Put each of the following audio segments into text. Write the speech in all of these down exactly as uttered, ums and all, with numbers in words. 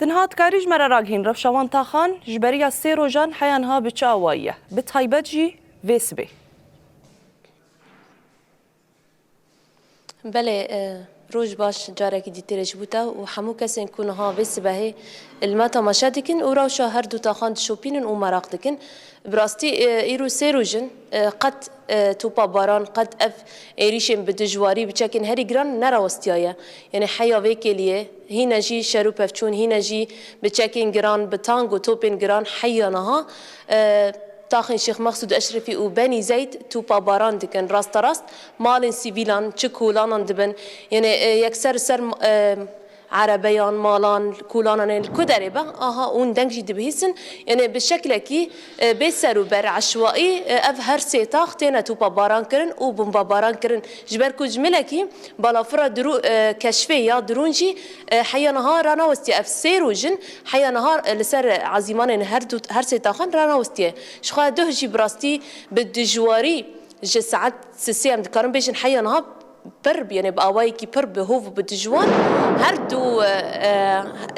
Dinha dikarî ji me re ragihîn rewşa wan taxan ji beriya sê rojan heya niha bi çi awayî ye? Bi taybet jî vê sibê. Belê, e, roj baş carekî dîtirê ji bo te û hemû kesên ku niha vê sibehê li me temaşe dikin û rewşa her du taxan dişopînin û meraq dikin. Bi rastî, e, îro sê roj in, e, qet, e, topa baran, qet ev êrîşên bi dijwarî, bi çekên herî giran nerawestiyaye. Yanî heya vê kêliyê, hîne jî şer û pevçûn, hîne jî bi çekên giran, bi tang û topên giran heya niha, e, taxên Şêx Mexsûd Eşrefî û Benî Zeyd topa baran dikin. Rasterast malên sivîlan çi kolanan dibin. Yanî, e, yekser ser, e, erebeyan, malan, kolanan ên li ku derê be, aha, hûn deng jî dibihîsin. Yanî bi şeklekî, e, bê ser û ber eşwaî, e, ev her sê tax têne topa baran kirin û bomba baran kirin. Ji ber ku ji milekî balafira dirû-, e, keşfê ya dirûn jî, e, heya niha ranawestiye. Ev sê roj in heya niha, e, li ser ezîmanên her du, her sê taxan ranawestiye. Ji xwe duh jî bi rastî bi dijwarî ji saet sisê em dikarin bêjin heya niha pir, yanî bi awayekî pir bi hov û bi dijwar her du, e,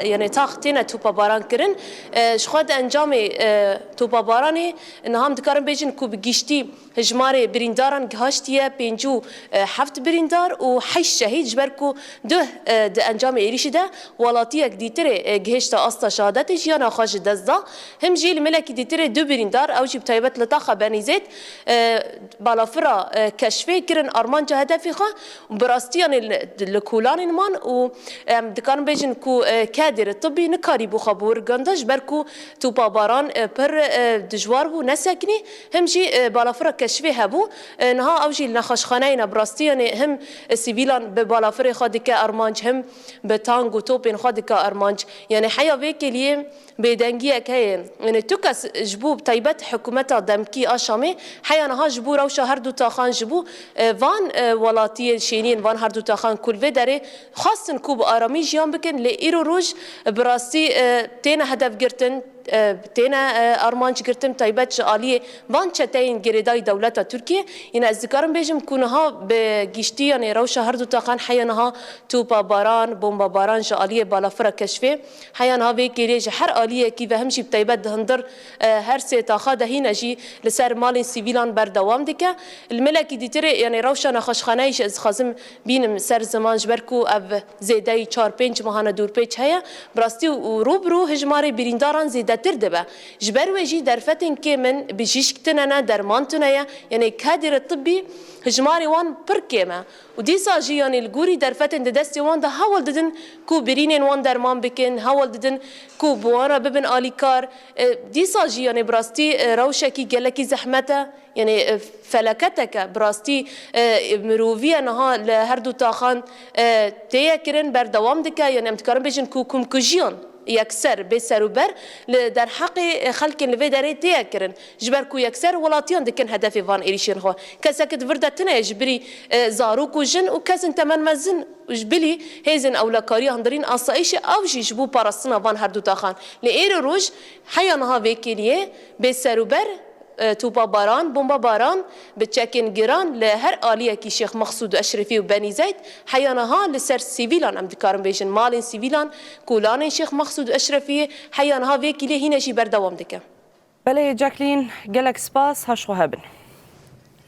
e, yanî tax têne topa baran kirin. E, ji xwe di encamê, e, topa baranê niha em dikarin bêjin ku bi giştî hijmarê birîndaran gihaştiye pêncî û heft birîndar û heşt şehîd, ji ber ku duh, e, di encamê êrîşî de welatiyek dîtirê, e, gihişta asta şehadetê, jiyana xwe ji dest da. Him jî li milekî dîtirê du birîndar, ew jî bi taybet li taxa Benîzêd, e, balafira, e, keşfê kirin armanca hedefê xwe. Bi rastî, yanî li, li kolanên man û em dikarin bêjin ku, e, kedêrê tibî nikarîbû xwe bi wir ganda, ji ber ku topa baran, e, pir, e, dijwar bû, nesekinî. Him jî, e, balafira keşfê hebû. E, niha ew jî li nexweşxaneyê ne. Bi rastî, yanî him, e, sivîlan bi balafirê xwe dike armanc, him bi tang û topên xwe dike armanc. Yanî heya vê kêliyê bêdengiyek heye. Yanî tu kes ji bo taybet hikûmeta demkî a Şamê heya niha ji bo rewşa her du taxan, ji bo, e, van, e, welatiyên şêniyên van her du taxan ku li vê derê xwestin ku bi aramî jiyan bikin, lê îro roj bi rastî, e, têne hedef girtin, e, têne, e, armanc girtin, taybet ji aliyê van çeteyên girêdayî dewleta Tirkiyê. Yine ez dikarim bêjim ku niha bi giştî, yanî rewşa her du taxan heya niha topa baran, bomba baran ji aliyê balafira keşfê, heya niha vê kêliyê ji her aliyekî ve him jî bi taybet di hundir, e, her sê taxa de hîne jî li ser malên sivîlan berdewam dike. Li milekî dîtirê, yanî rewşa nexweşxaneyê jî ez dixwazim bînim ser ziman, ji ber ku ev zêdeyî çar pênc mehane dûrpêç heye. Bi rastî û rû bi rû hijmarê birîndaran zêdetir dibe. Ji ber wê jî derfetên kêm in, bijîşk tune ne, derman tune ye. Yanî kedêrê tibî hijmarê wan pir kêm e. Û dîsa jî, yanî li gorî derfetên di destê wan de hewl didin ku birînên wan derman bikin, hewl didin ku bi wan re bibin alîkar. E, dîsa jî, yanî bi rastî, e, rewşekî gelekî zehmet e. Yanî, e, felaketeke bi rastî, e, mirovî ye niha li her du taxan, e, tê ye kirin, berdewam dike. Yanî em dikarin bêjin ku komkujiyan yekser bê serûber li derheqê, e, xelkên li vê derê tê ye kirin. Ji ber ku yekser welatiyan dikin hedefê van êrîşên xwe. Kesek di vir de tune ye ji birî, e, zarok û jin û kesên temenmezin. Ji bilî hêzên ewlekariya hundirîn asayîşê ew jî ji bo parastina van her du taxan. Lê êro roj heya niha vê kêliyê bê serûber, e, topa baran, bomba baran bi çekên giran li her aliyekî Şêx Mexsûd û Eşrefî û Benî Zeyd heya niha li ser sivîlan, em dikarin bêjin malên sivîlan, kolanên Şêx Mexsûd û Eşrefiyê heya niha vê kêliyê hîne jî berdewam dike. Belê Jacqueline, gelek spas, haş xwe hebin.